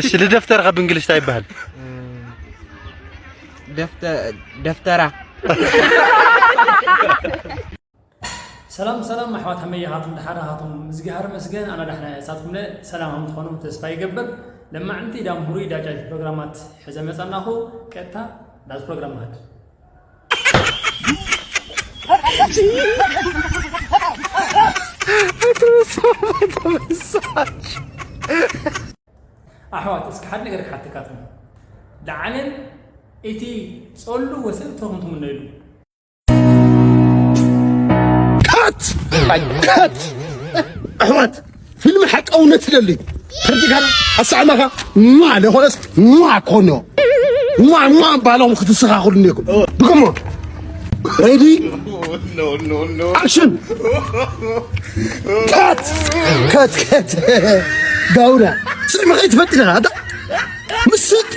እሺ፣ ልደፍተርካ ብእንግሊሽ እንታይ ይበሃል? ደፍተ- ደፍተራ። ሰላም ሰላም ኣሕዋት፣ ከመይ ኢኻትኩም? ደሓን ኢኻትኩም? እዝግሃር መስገን ኣና ዳሕና እሳትኩም ለ ሰላም ከም ትኾኑ ተስፋ ይገብር። ለማዕንቲ ዳም ሁሩይ ዳጫ ፕሮግራማት ሕዘ መጻናኹ። ቀጥታ ዳት ፕሮግራም ሃድ። ኣሕዋት፣ እስኪ ሓደ ነገር ክሓተካትኩም። ዳዓለም እቲ ጸሉ ወሰብ ተኹም ትምነሉ። ካት ካት ኣሕዋት፣ ፊልም ሓቂ እውነት ስለሊ ሕርጅጋር ኣሳዕማኻ ማ ለኾነስ ማ ኮኖ ማ ማ ባሎም ክትስኻኹሉ እኒኩም። ድገሞ። ሬዲ፣ ኣክሽን። ካት ካት ካት ጋውና ስዕሚ ከይትፈጥና ኣታ ምስጥ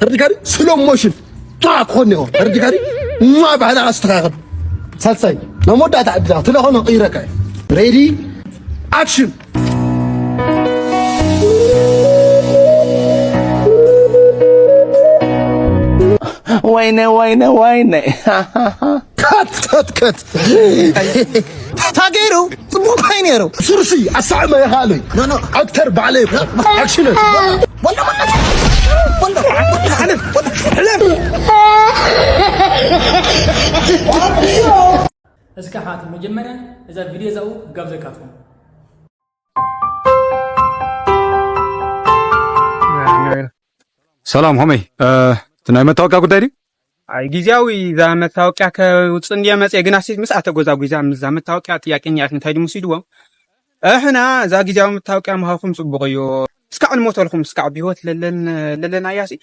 ሕርጅጋር ስሎ ሞሽን ጣ ክኾን እኒኦ። ሕርጅጋር ማ ባህላ ኣስተኻኽል። ሳልሳይ፣ ናብ መወዳእታ ዕድላ ትለኾኖ ቅይረካ። ሬዲ፣ ኣክሽን። ወይነ ወይነ ወይነ ከት ከት ከት ታገይሩ ጽቡቅ ካይ ነይሩ። ስርሲ ኣሳዕመ ይኻለይ ኣክተር ባዕለይ ኣክሽን። እስከ ሓት መጀመርያ እዛ ቪድዮ ዛኡ ክጋብዘካትኩም። ሰላም ሆመይ፣ እቲ ናይ መታወቂያ ጉዳይ ድዩ? ኣይ ግዜያዊ እዛ መታወቂያ ከውፅእ እንድየ መፅየ፣ ግና ሲ ምስኣ ተጎዛጒዛ ምስዛ መታወቂያ ጥያቄ እኒኣት እንታይ ድዩ ምሲድዎ? እሕና እዛ ግዜያዊ መታወቂያ ምሃብኩም ፅቡቕ እዩ፣ እስካዕ ንሞተልኩም እስካዕ ብህይወት ለለን ለለናያ ሲ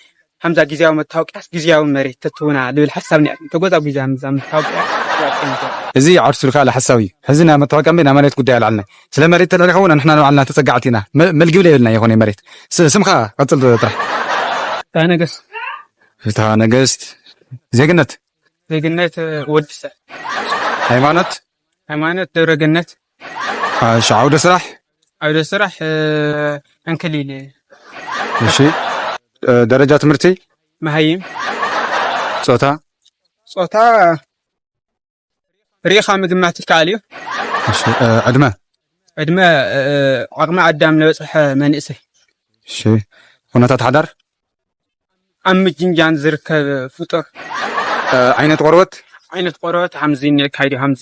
ሓምዛ ግዜያዊ መታወቂያስ ግዜያዊ መሬት ተትህቡና ልብል ሓሳብ እኒኣት ተጎዛጒዛ ምስዛ መታወቂያ ጥያቄ እኒኣ። እዚ ዓርሱ ልካለ ሓሳብ እዩ። ሕዚ ናይ መታወቂያ እምበይ ናይ መሬት ጉዳይ ኣልዓልና። ስለ መሬት ተልዕልካ እውን ንሕና ንባዕልና ተፀጋዕቲ ኢና። መ- መልግብ ለይብልና ይኾነ መሬት። ስ- ስምኻ ቀፅል ጥራሕ። ፍትሃ ነገስት። ፍትሃ ነገስት። ዜግነት። ዜግነት ወድሰ። ሃይማኖት። ሃይማኖት ደብረ ገነት። እሺ፣ ዓውደ ስራሕ። ዓውደ ስራሕ እንክሊል። እሺ፣ ደረጃ ትምህርቲ። መሃይም። ጾታ። ጾታ ሪኢኻ ምግማት ይከኣል እዩ። እሺ፣ ዕድመ። ዕድመ ዓቕሚ ኣዳም ዝበፅሐ መንእሰይ። እሺ፣ ኩነታት ሓዳር። ኣብ ምጅንጃን ዝርከብ ፍጡር። ዓይነት ቆርበት። ዓይነት ቆርበት ሓምዚ እኒአካ ድዩ? ሓምዚ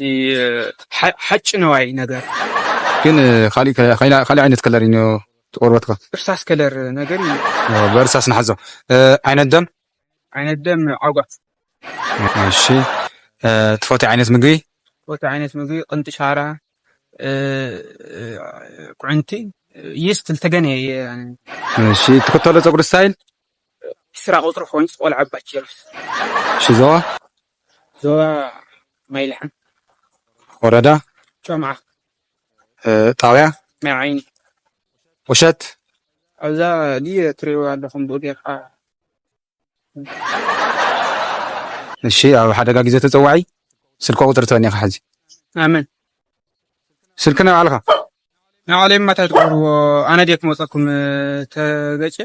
ሓጭ ነዋይ ነገር። ግን ካሊእ ዓይነት ከለር እዩ ቆርበትካ። እርሳስ ከለር ነገር እዩ። በእርሳስ ንሓዞ። ዓይነት ደም። ዓይነት ደም ዓጓት። እሺ፣ ትፈትዮ ዓይነት ምግቢ? ትፈትዮ ዓይነት ምግቢ ቅንጢ ሻራ፣ ኩዕንቲ፣ ይስት ልተገነ። እሺ፣ ትክተሎ ፀጉሪ ስታይል? ስራ ቁፅሪ ኮይኑ ቆልዓ ባቸሎስ። እሺ፣ ዞባ? ዞባ ማይልሓን። ወረዳ? ጨምዓ። ጣብያ? ማይ ዓይኒ። ቁሸት? ኣብዛ ድየ ትሪእዋ ኣለኹም ብኡ ጌርካ። እሺ፣ ኣብ ሓደጋ ግዜ ተጸዋዒ ስልኪ ቁጽሪ ትበኒ ኢኻ ሕዚ። ኣመን። ስልኪ ናይ ባዕልኻ? ናይ ባዕለይ እማ እንታይ ትገብርዎ? ኣነ ድየ ክመጸኩም ተገጨ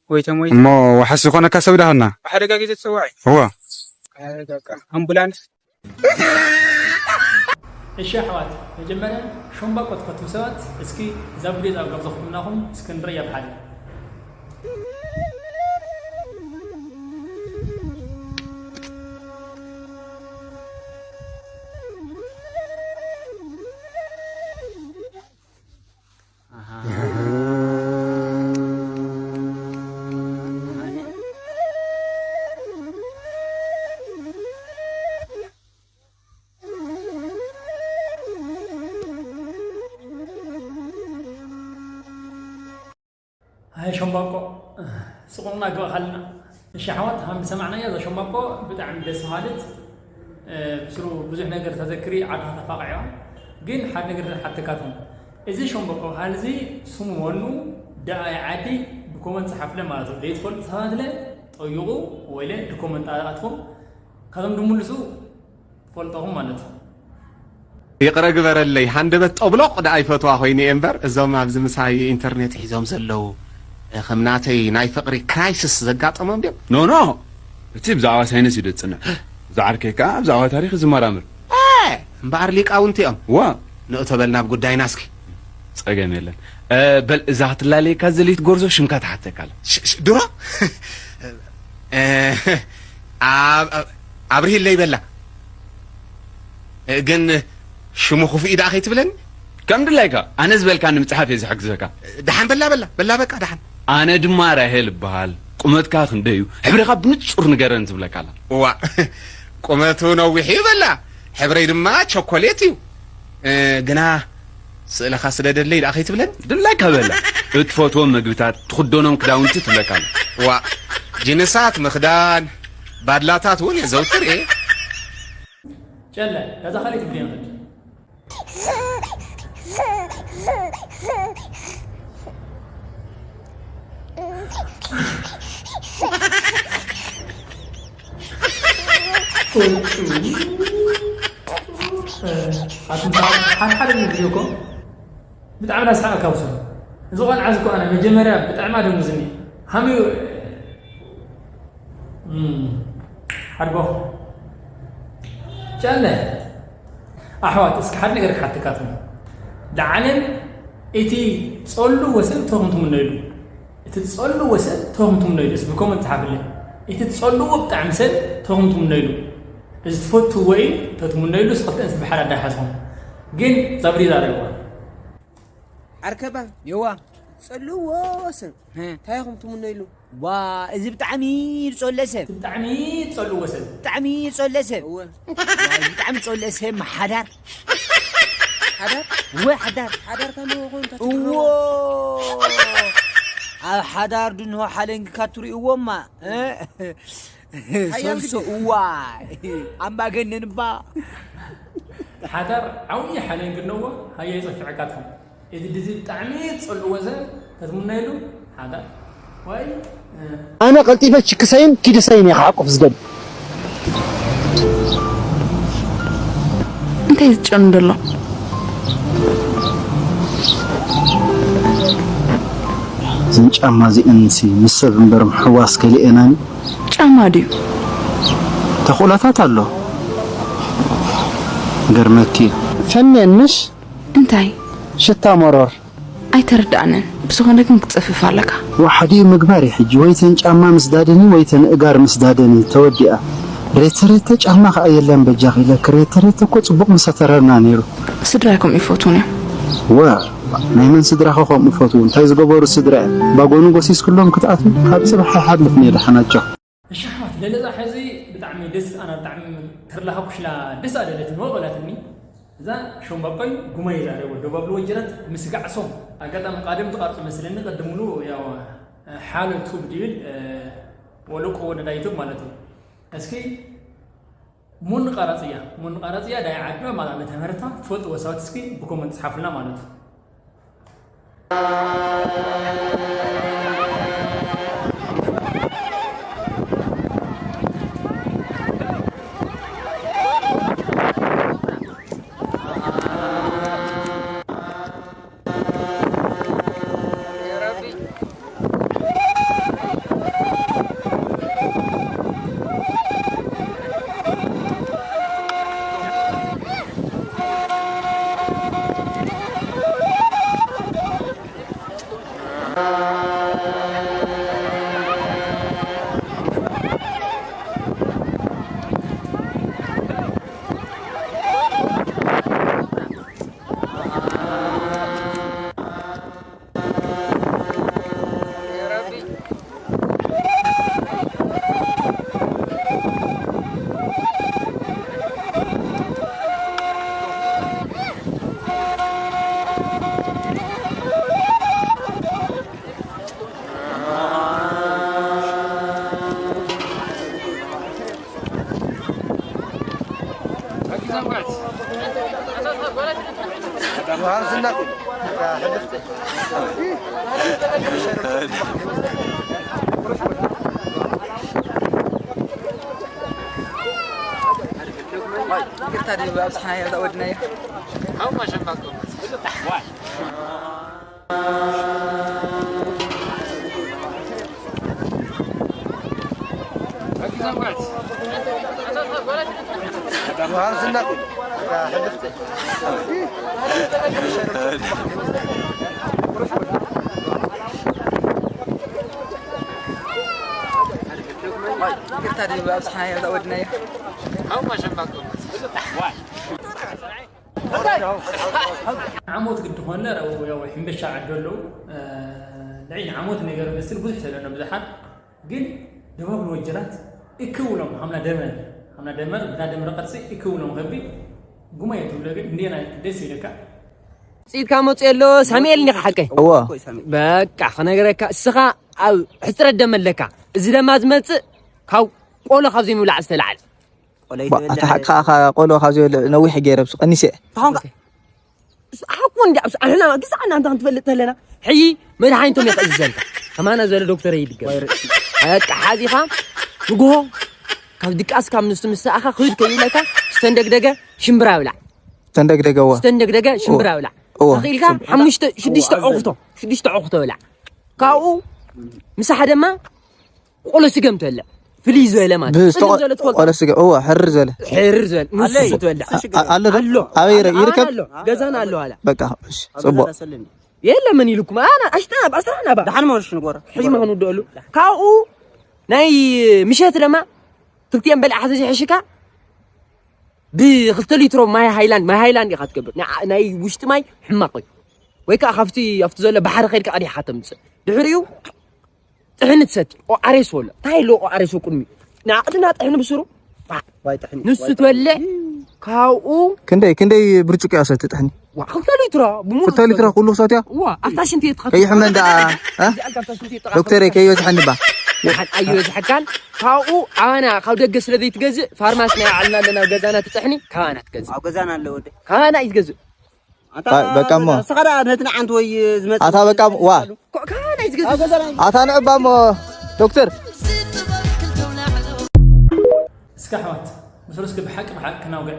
ወይ ተሞይተ? እሞ ዋሕስ ዝኾነካ ሰብ ዳህና? ብሓደጋ ግዜ ተጸዋዒ? እወ። ኣምቡላንስ? እሺ ኣሕዋት፣ መጀመርያ ሾምባቆ ትፈትዉ ሰባት እስኪ እዛ ቪድዮ እዛ ኣብ ገዛኹም እናኹም እስኪ ንርእያ ብሓደ። ኣይ ሸምባቆ ስቑልና ግበኻልና። እሺ ኣሕዋት፣ ከም ዝሰማዕናዮ እዛ ሸምባቆ ብጣዕሚ ደስ በሃሊት፣ ምስሉ ብዙሕ ነገር ተዘክሪ፣ ዓድኻ ተፋቕዕዋ። ግን ሓደ ነገር ሓተካትኩም፣ እዚ ሸምባቆ ካልዚ ስሙ ወኑ ደኣይ ዓዲ ብኮመንት ጸሓፍለ ማለት እዩ። ዘይትፈልጡ ሰባትለ ጠይቑ ወይለ ብኮመንት ኣትኹም ካቶም ድምልሱ ትፈልጠኹም ማለት እዩ። ይቕረ ግበረለይ፣ ሃንደበት ጠብሎቕ ደኣ ይፈትዋ ኮይነ እየ እምበር፣ እዞም ኣብዚ ምሳይ ኢንተርኔት ሒዞም ዘለዉ ከም ናተይ ናይ ፍቕሪ ክራይስስ ዘጋጠሞም ድዮም? ኖ ኖ፣ እቲ ብዛዕባ ሳይንስ እዩ ደጽንዕ። ዝዓርከይ ከኣ ብዛዕባ ታሪኽ እዩ ዝመራምር። እምበኣር ሊቃውንቲ እዮም። ዋ ንእቶ በል ናብ ጉዳይና እስኪ። ጸገም የለን። በል እዛ ክትላለየካ ዝደለየት ጎርዞ ሽምካ ትሓተካ ኣላ። ድሮ ኣብርሂለይ በላ። ግን ሽሙ ክፉእ እዩ ደኣ ከይትብለኒ። ከም ድላይካ ኣነ ዝበልካኒ ምጽሓፍ እየ ዝሕግዘካ። ደሓን በላ በላ በላ በቃ ደሓን። ኣነ ድማ ራሄል እበሃል። ቁመትካ ክንደይ እዩ? ሕብርኻ ብንጹር ንገረኒ ትብለካ ኣላ። ዋእ ቁመቱ ነዊሕ እዩ በላ። ሕብረይ ድማ ቸኮሌት እዩ። ግና ስእልኻ ስደደለይ ደኣ ከይትብለኒ። ድላይካ በላ። እትፈትዎም መግብታት፣ ትኽደኖም ክዳውንቲ ትብለካ ኣላ። ዋእ ጂንሳት ምኽዳን ባድላታት እውን የዘውትር እየ። ጨለ፣ ነዛ ካልኣይቲ ቪድዮ ንኽድ። ሓደ ሓደ ቪድዮ እኮ ብጣዕሚ ዳስሓቀካ ውሰዶ። እዚ ቆልዓ እዚ እኮ ኣነ መጀመርያ ብጣዕሚ ኣደንጉዝኒ። ሃምዩ ሓድጎ ጨለ ኣሕዋት እስኪ ሓደ ነገር ክሓተካትኩም። ደዓለም እቲ ጸሉ ወሰን ተኹም ትምነይሉ እቲ ጸሉ ወሰን ተኹም ትምነይሉ እስኪ ብኮመንት ጸሓፍለይ። እቲ ጸልዎ ብጣዕሚ ሰብ ተኹም ትምነይሉ እዚ ትፈትዎ እዩ ተትምነይሉ እስክልተን ብሓዳር ዳሓዝኹም ግን ዛብሪ ዛረብዋ ዓርከባ የዋ ጸልዎ ሰብ እንታይ ኢኹም ትምነይሉ? ዋ እዚ ብጣዕሚ ዝጸልእ ሰብ። ብጣዕሚ ዝጸልእዎ ሰብ። ብጣዕሚ ዝጸልእ ሰብ። እወ። ዋ እዚ ብጣዕሚ ዝጸልእ ሰብ ሓዳር። ሓዳር? እወ ሓዳር። ሓዳር ታመወ ኮይኑ እዎ ኣብ ሓዳር ድንሆ ሓለንግካ ትርእይዎማ። እ? ሓያል ሶልሶ ግዲ። እዋ ኣምባገነን እባ። ሓዳር ዓብዪ ሓለንግነዎ ሃየ ይጸፍዐካ ትኹን። እቲ ድዚ ብጣዕሚ ትጸልእዎ ሰብ ተትምነይሉ ሓደ ወይ ኣነ ቀልጢፈ ችክሰይን ኪድሰይን እየ ክሓቁፍ ዝደሊ። እንታይ ዝጨኑ ዘሎ? እዘን ጫማ እዚአንሲ ምስ ሰብ እምበር ምሕዋስ ከሊኤናኒ። ጫማ ድዩ? ተኹላታት ኣሎ ገርመኪ። ፈንየን ምሽ? እንታይ? ሽታ መሮር። ኣይተረድኣንን ብዝኾነ ግን ክትጸፍፍ ኣለካ። ዋሓዲኡ ምግባር እዩ ሕጂ ወይ ተን ጫማ ምስዳድን እዩ ወይ ተን እጋር ምስዳድን እዩ ተወዲኣ። ሬተ ሬተ ጫማ ከኣ የለን በጃኺ ኢለኪ ሬተ ሬተ እኮ ጽቡቕ ምሰተረርና ነይሩ። ስድራይ ከምኡ ይፈትዉን እዮም። ዋእ ናይ መን ስድራኺ ከምኡ ፈትዉ እንታይ ዝገበሩ ስድራ እያ ባጎኑ ጎሲስክሎም ክትኣትዉ ካብ ጽባሕ ኣይሓልፍን እየ ደሓናቸው። እሺ ኣሕዋት ለለዛ ሕዚ ብጣዕሚ ደስ ኣና ብጣዕሚ ተርላኻ ኩሽላ ደስ ኣደለትኒ ወቀላትኒ እዛ ሾምባቆይ ጉማይ ዛሬ ወዶ ባብሉ ወጅራት ምስ ጋዕሶም ኣጋጣሚ ቃደም ትቃርጹ መስለኒ ቀድምሉ ያው ሓሎ ቱብ ድብል ወለቆ ወነዳ ዩቱብ ማለት እዩ እስኪ ሙን ቃራጽያ ሙን ቃራጽያ ዳይ ዓድዋ ማለት ተመርታ ትፈልጥዎ ሰባት እስኪ ብኮመንት ጻሓፉልና ማለት እዩ ዓሞት ግዲ ኮነ ያው ሕምበሻ ዓዶ ኣለዉ። ልዒ ዓሞት ነገር መስል ብዙሕ ተለና ብዙሓት ግን ደባብ ወጀራት እክውሎም ሐምና ደመር ሐምና ደመር ብና ደመር ቅርሲ እክውሎም ከቢ ጉማ የትብሎ ግን እንዴና ደስ ይለካ። ጽኢትካ መጽኡ ኣሎ ሳሙኤል እንዲኻ ሓቀይ። እዎ። በቃ ክነግረካ እስኻ ኣብ ሕጽረት ደመ ኣለካ። እዚ ደማ ዝመጽእ ካብ ቆሎ ካብ ዘይምብላዕ ዝተላዕለ። ቆሎ ባ- ይትበልዕ። ኣታ ሓቅኻ ኻ ቆሎ ካብ ዘይበልዕ ነዊሕ ገይረ ብሱ ቀኒሰ። ተኾንካ ሓቁ እንዲ ኣብሱ ኣሕና ግዛዕና እንተ ክንትፈልጥ ተለና ሕይ መድሓኒቶም የኽእዝዘልካ። ከማና ዝበለ ዶክተር ይድገም። በቃ ሓዚኻ ንግሆ ካብ ድቃስ ካብ ምስ ምሳእኻ ክድ ከይብለካ ስተንደግደገ ሽምብራ ብላዕ። ተንደግደገዋ። ስተንደግደገ ሽምብራ ብላዕ። እዎ። ተኽኢልካ ሓሙሽተ ሽዱሽተ ዑኽቶ ሽዱሽተ ዑኽቶ ብላዕ። ካብኡ ምሳሕ ደማ ቆሎ ስገም ትበልዕ። ፍልይ ዝበለ ማለት ብዝተቆ- ጽልም ዝበለ ትፈልጦ። ቆሎ ስገም፣ እዎ፣ ሕርር ዝበለ። ሕርር ዝበለ። ንሱ ኣለይ። ትበልዕ። አ- አ- ኣሎ ዶ? ኣሎ። ኣበይ ይረ- ኣሎ፣ ይርከብ? ኣሎ። ገዛና ኣሎ፣ ኣላ። በቃ፣ እሺ፣ ጽቡቕ። የለ፣ መን ኢልኩም? ኣና፣ ኣሽጣ፣ ኣስራና ባ። ደሓን መሆንሽ ንጎረ። ሕጂ መሆኑ ደሉ። ካብኡ ናይ ምሸት ደማ ክልቲኤን በልዓ ተዘይሕሽካ ብክልተ ሊትሮ ማይ ሃይላንድ፣ ማይ ሃይላንድ ኢኻ ትገብር። ናይ፣ ናይ ውሽጢ ማይ ሕማቕ እዩ። ወይ ከዓ ካብቲ፣ ኣብቲ ዘሎ ባሕሪ ከይድካ ቀዲሕካ ተምጽእ። ድሕሪኡ ጥሕኒ ትሰቲ። ኦኣሬሶ ኣሎ። እንታይ ኣሎ ኦኣሬሶ ቅድሚ? ንዓቕድና ጥሕኒ ብስሩ። ዋይ ጥሕኒ። ንሱ ትበልዕ። ካብኡ ክንደይ፣ ክንደይ ብርጭቆ እያ ሰቲ ጥሕኒ? ዋ፣ ክልተ ሊትሮ ብሙሉ ክልተ ሊትሮ ትሰቲ። ኩሉ ክሰትያ? ዋ፣ ኣብታ ሽንቲ እየ ትኸፍት። ከይሕመን ደኣ፣ እ? እዚኣ ካብታ ሽንቲ እየ ትኸፍት። ዶክተረይ፣ ከይበዝሐኒ ባ። ንሓን ኣይበዝሐካን። ካብኡ ኣና ካብ ደገ ስለ ዘይትገዝእ ፋርማሲ ናይ ባዕልና ኣለና፣ ኣብ ገዛና ትጥሕኒ፣ ካባና ትገዝእ። ኣብ ገዛና ኣሎ ወደ። ካባና እዩ ትገዝእ። ኣታ ኣይ፣ በቃ እሞ። ንስኻ ደኣ ነቲ ንዓንቱ ወይ ዝመጽእ ኣታ በቃ ዋ። ኮ-፣ ካባና እዩ ዝገዝእ። ኣብ ገዛና እዩ። ኣታ ንዕባ እሞ ዶክተር። እስከ ኣሕዋት፣ ብስሩ እስከ ብሓቂ ብሓቂ ክናውግዕ።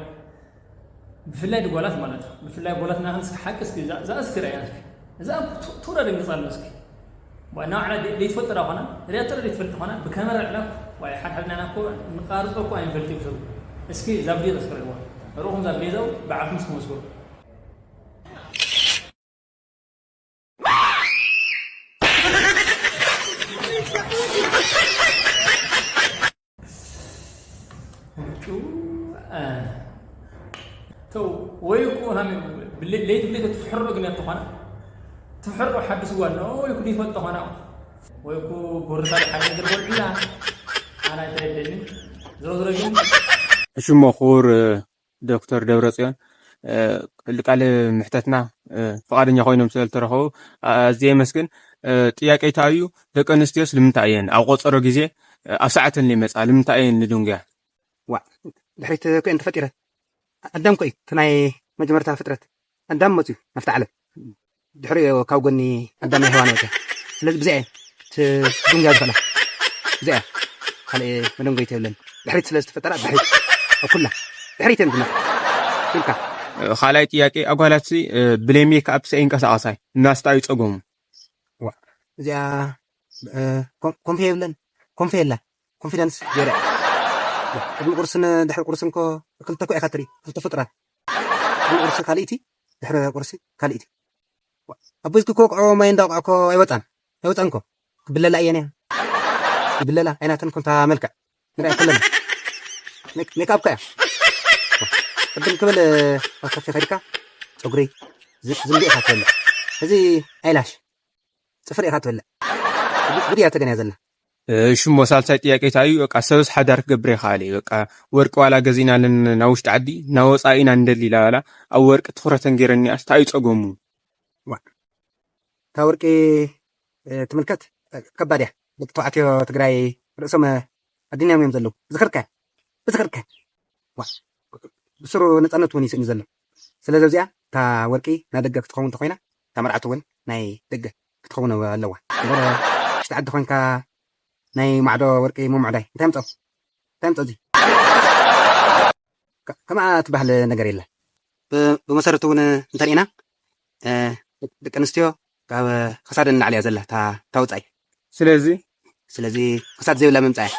ብፍላይ ድጓላት ማለት እዩ። ብፍላይ ጓላት ናኽን እስከ ሓቂ እስከ እዛ፣ እዛ እስከ ርኣያ እስከ። እዛ ቱ-፣ ቱራ ደንግጻ ኣሎ እስከ። ዋ፣ እና ዓላ ደይ-፣ ደይትፈልጥ ዳ ኾና፣ ሪያቶ ደይትፈልጥ ኾና፣ ብካሜራ ዕላ፣ ዋይ፣ ሓድ ሓድና እኮ ንቃርጾ እኮ ኣይንፈልጥ እዩ ብስሩ። እስኪ እዛ ቪድዮ እስከ ርእዋ። ርኡኹም እዛ ቪድዮ እዛ ብዓኹም እስከ መስክሩ። ጩ-፣ አ፣ ተው፣ ወይ እኮ ሃሚ፣ ብለ-፣ ለይቲ ብለይቲ ትፍሕሮ ግን እተኾነ፣ ትፍሕሮ ሓድስ ጓል ነው፣ ወይ እኮ ይፈልጥ ተኾነ፣ ወይ እኮ ጎርሳ ሓደ ነገር በልዕላ፣ ኣና ኣይተረደኒ። ዝሮ ዝሮ ግን እሺ፣ እሞ ክቡር ዶክተር ደብረጽዮን፣ እ፣ ቃለ ምሕተትና፣ እ፣ ፍቓደኛ ኮይኖም ስለ ዝተረኸቡ፣ ኣ-፣ ኣዝየ የመስግን። እ፣ ጥያቄ እንታይ እዩ? ደቂ ኣንስትዮስ ልምንታይ እየን ኣብ ቆጸሮ ግዜ፣ እ፣ ኣብ ሰዓተን ዘይመጻ? ልምንታይ እየን ልድንጉያ? ዋእ፣ ድሕሪት እኮ እየን ተፈጢረን። ኣዳም እኮ እዩ እቲ ናይ መጀመርታ ፍጥረት። ኣዳም መጽዩ ናብቲ ዓለም። ድሕሪኡ ካብ ጎኒ ኣዳም ናይ ሄዋን ወጸ። ስለዚ ብዚኣ እየን ትድንጉያ ዝኽእላ። ብዚኣ እያ። ካልእ መደንጎይቲ የብለን። ድሕሪት ስለ ዝተፈጠራ ድሕሪት ኣብ ኩላ ድሕሪት እየን ዝመጻ። ኢልካ። ካልኣይ ጥያቄ፣ ኣጓላትሲ፣ እ፣ ብለይ ሜክኣፕ ሰ ይንቀሳቐሳ እዩ። እናስታ እዩ ጸገሙ። ዋ፣ እዚኣ፣ እ፣ ኮን-፣ ኮንፌ የብለን። ኮንፌ የላ። ኮንፊደንስ ዜሮ። ቅድሚ ቁርስን ድሕሪ ቁርስን እኮ ክልተ እኮ ኢኻ ትርኢ። ክልተ ፍጡራት። ቅድሚ ቁርሲ ካልእቲ፣ ድሕሪ ቁርሲ ካልእቲ። ኣብ ቤትኪ እኮ ቆልዑ ማይ እንዳውቃዕ እኮ ኣይወጻን። ኣይወጻን እኮ። ክብለላ እየን እያ። ይብለላ ኣይናተን እኮ እንታ መልክዕ። ንሪኣ ከለና። ሜክ-፣ ሜክኣፕ እኮ እያ። ቅድም ክብል ኣብ ካፌ ከይድካ ጸጉሪ ዝ-፣ ዝንቢ ኢኻ ትበልዕ። እዚ ኣይላሽ። ጽፍሪ ኢኻ ትበልዕ። ጉድ እያ ተገንያ ዘላ። እሺ እሞ ሳልሳይ ጥያቄ እንታይ እዩ? በቃ ሰብስ ሓዳር ክገብር ይኽእል እዩ። በቃ ወርቂ ዋላ ገዚእና ኣለና ናብ ውሽጢ ዓዲ፣ ናብ ወጻኢ ኢና ንደሊ ኢላ በላ። ኣብ ወርቂ ትኹረተን ገይረን እኒኣስ እንታይ እዩ ጸገሙ? ዋ። እታ ወርቂ፣ እ፣ ትምልከት፣ እ፣ ከባድ እያ። ደቂ ተባዕትዮ ትግራይ ርእሶም፣ እ፣ ኣዲንዮም እዮም ዘለዉ። ዝኽርካ፣ ዝኽርካ። ዋ። ብስሩ ነጻነት እውን ይስእን ዘሎ። ስለዚ ኣብዚኣ እታ ወርቂ ናይ ደገ ክትኸውን እንተኾይና፣ እታ መርዓት እውን ናይ ደገ ክትኸውን ኣለዋ። እምበር ውሽጢ ዓዲ ኮይንካ ናይ ማዕዶ ወርቂ ምምዕዳይ እንታይ ምጸው? እንታይ ምጸው እዚ? ከ-፣ ከምኣ ትበሃል ነገር የለን። ብ-፣ ብመሰረቱ እውን እንተሪእና፣ እ፣ ደቂ ኣንስትዮ ካብ ክሳደን ንላዕሊ እያ ዘላ፣ እታ፣ እታ ወጻኢ። ስለዚ? ስለዚ ክሳድ ዘይብላ ምምጻእ እያ።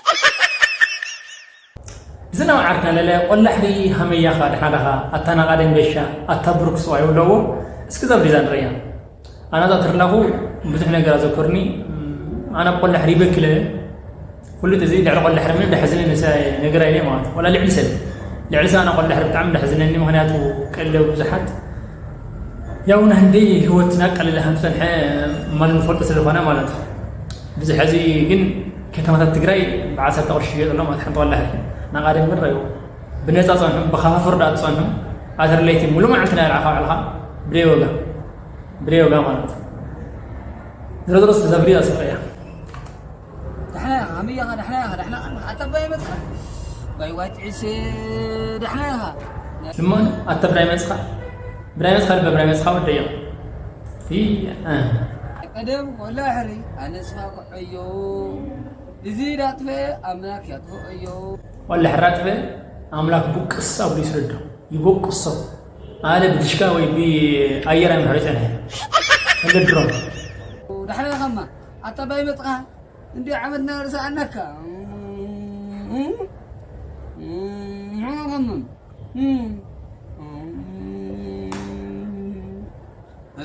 ዝናብ ዓርካ ለለ ቆላሕሪ ሃመያኻ ድሓዳኻ ኣታ ናቓ ደንበሻ ኣታ ብሩክ ስዋ ይብለዎ። እስኪ እዛ ቪዛ ንርእያ። ኣነ እዛ ትርላኹ ብዙሕ ነገር ኣዘኮርኒ። ኣነ ቆላሕሪ ይበክለ። ኩሉ እዚ ልዕሊ ቆላሕሪ ምን ደሕዝነ ንሰ ነገር ኣይለ ማለት ወላ ልዕሊ ሰብ ልዕሊ ሰብ ኣነ ቆላሕሪ ብጣዕሚ ደሕዝነኒ። ምክንያቱ ቀለ ብዙሓት ያው ናህንደይ ህይወትና ቀለለ ከም ዝጸንሐ ማን ንፈልጦ ስለ ዝኾነ ማለት እዩ። ብዚ ሕዚ ግን ከተማታት ትግራይ ብዓሰርተ ቅርሺ ይሸጥ ኣሎ ማለት ሓንቲ ቆላሕሪ ናቃደም ግን ረዩ ብነፃ ጸንሑ ብኻፋፍር ዳ ጸንሑ ኣተርለይቲ ሙሉ መዓልቲ ናይ ርዓኻ ባዕልኻ ብደይ ወጋ ብደይ ወጋ ማለት እዩ። ዝሮ ዝሮ ዝተዘብሪ ኣስፈያ ዳሕና ኢኻ ሃምያኻ ዳሕና ኢኻ ዳሕና ኣታ ባይ መጽኻ ባይ ዋይ ጥዕሽ ዳሕና ኢኻ ልማን ኣታ ብዳይ መጽኻ ብዳይ መጽኻ ልበ ብዳይ መጽኻ ወደዮ ቀደም ወላ ሕሪ ኣነስኻ ክዐዮ እዚ ዳጥፈ ኣምላክ ያጥፍዐዮ ወላ ሕራ ጥፈ ኣምላክ ቡቅስ ኣብሉ ይስረዶ ይቦቅሶ ኣለ ብድሽካ ወይ ብኣየር ኣይምሕረ ጸንሐ እንደ ድሮም ዳሕና ኢኻማ ኣታ ባይ መጽኻ እንዲ ዓመትና ርእሳ ኣናካ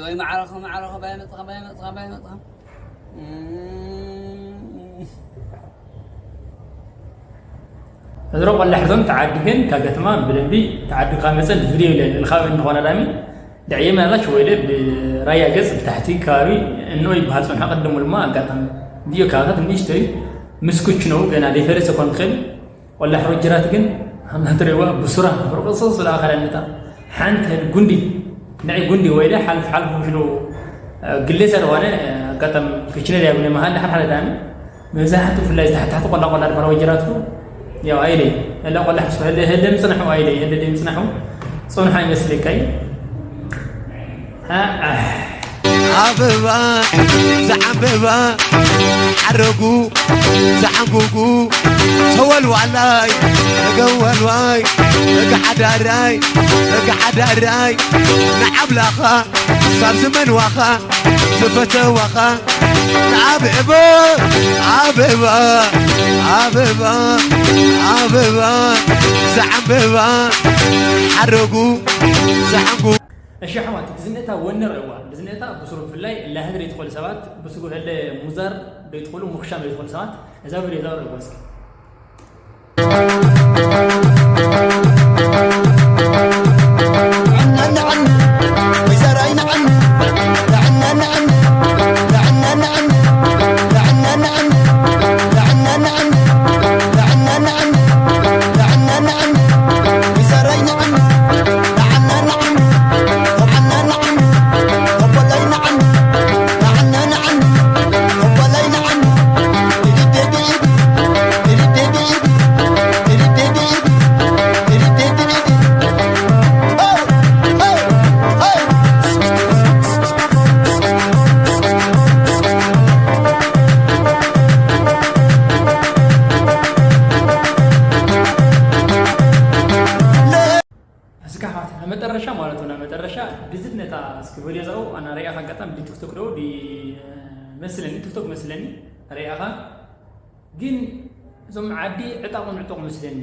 ወይ ማዕረኸ ማዕረኸ ባይ መጽኻ ባይ መጽኻ ባይ መጽኻ እዝሮ ቆላሕዞን ተዓዲ ግን ካብ ከተማ ብደንቢ ተዓዲ ካብ መጸን ቪድዮ ይብለ ልኻዊ እንኾነ ዳሚ ድዕየ ምናልባች ወይለ ብራያ ገጽ ብታሕቲ ከባቢ እኖ ይበሃል ጽንሖ ቅድሙ ድማ ኣጋጣሚ ቪድዮ ከባታት ንእሽተይ ምስኩች ነው ገና ደይፈለሰ ኮን ክእል ወላ ሕሮ ጅራት ግን ሃምና ትርእዋ ብሱራ ብርቅሶ ስለ ኣኸዳድንታ ሓንቲ ህል ጉንዲ ንዒ ጉንዲ ወይለ ሓልፍ ሓልፍ ምሽሉ ግሌ ስለሆነ ኣጋጣሚ ክችነ ዳያብነ መሃል ሓድ ሓደ ዳኒ መብዛሕቱ ብፍላይ ዝተሓታሕቲ ቆላ ቆላ ድማ ወጀራትኩ ያው ኣይለይ እላ ቆላ ሕሱ ህለ ህለ ምጽናሑ ኣይለይ ህለ ደይ ምጽናሑ ጽንሑ ኣይመስለካይ ኣበባ ዝዓበባ ሓረጉ ዝዓንጉጉ ተወልዋላይ ተገወልዋይ ተገሓዳራይ ተገሓዳራይ ንዓብላኻ ሳብ ዝመንዋኻ ዝፈተዋኻ ንኣበባ ኣበባ ኣበባ ኣበባ ዝዓንበባ ሓረጉ ዝዓንጉ እሺ ኣሕዋት ብዝነታ ወነ ረእዋ ብዝነታ ብስሩ ብፍላይ ላህድ ሬትኮል ሰባት ብስሩ ህለ ሙዛር ሬትኮሉ ሙክሻም ሬትኮል ሰባት እዛ ብሬዛ ረእዋ እስኪ እስካ ሓት መጠረሻ ማለት ነው መጠረሻ ድዝድ ነታ እስኪ ቪዲዮ ዛው ኣና ሪያ ካጋጣም ዲ ቲክቶክ ዶ ዲ መስለኒ ቲክቶክ መስለኒ ሪያኻ ግን እዞም ዓዲ ዕጣቕ ንዕጠቕ መስለኒ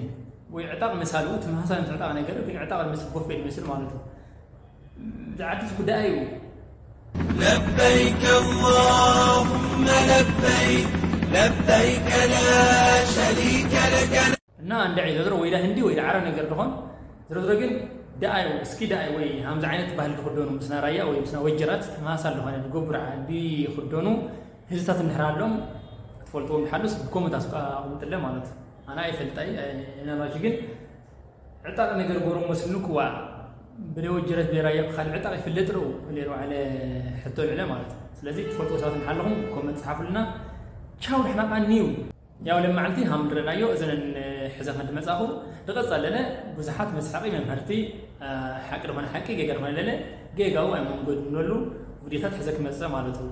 ወይ ዕጣቕ መሳሉ ተመሳሳሊ ዕጣቕ ነገር ግን ዕጣቕ መስል ጎፍ ይመስል ማለት ነው ዝዓዲ ጉዳይ እዩ لبيك اللهم لبيك لبيك لا شريك لك እና እንደ ዒዘዝሮ ወይ ዳ ህንዲ ወይ ዳ ዓረብ ነገር ድኾን ዝሮ ዝሮ ግን ደኣይ እስኪ ደኣይ ወይ ሃምዚ ዓይነት ባህል ዝኽደኑ ምስና ራያ ወይ ምስና ወጀራት ተመሳሳሊ ዝኾነ ዝገብሩ ዓዲ ይኽደኑ ህዝታት እንድሕር ኣሎም ትፈልጥዎም ድሓሉስ ብኮመንት ኣስቃ ኣቕምጥለ ማለት ኣነ ኣይፈልጣይ ምናልባሽ ግን ዕጣቕ ነገር ጎሮ መስልኒ ክዋ ብደይ ወጀረት ብደይ ራያ ብኻልእ ዕጣቕ ይፍለጥ ዶ ኢለ ባዕለ ሕቶ ልዕለ ማለት እዩ ስለዚ ትፈልጥዎ ሰባት እንሓለኹም ኮመንት ጸሓፉልና ቻው ድሕና ቃኒ እዩ ያው ለማዓልቲ ሃም ንረናዮ እዘን ሕዘ ከድመጻኹ ንቐጽ ኣለነ ብዙሓት መስሓቂ መምህርቲ ሓቂ ዝኾነ ሓቂ ጌጋ ዝኾነ ለለ ጌጋው ኣይመንጎድ ንበሉ ቪዲዮታት ሕዘ ክመጽእ ማለት እዩ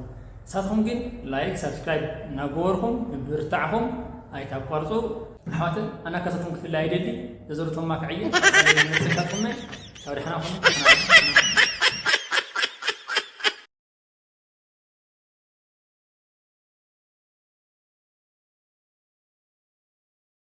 ሳትኹም ግን ላይክ ሳብስክራይብ እናገበርኹም ምብርታዕኹም ኣይታቋርጹ ኣሕዋትን ኣናካሳትኩም ክፍለ ኣይደሊ ዘዘርቶም ማክዕየ ሳትኩም ካብ ድሓናኹም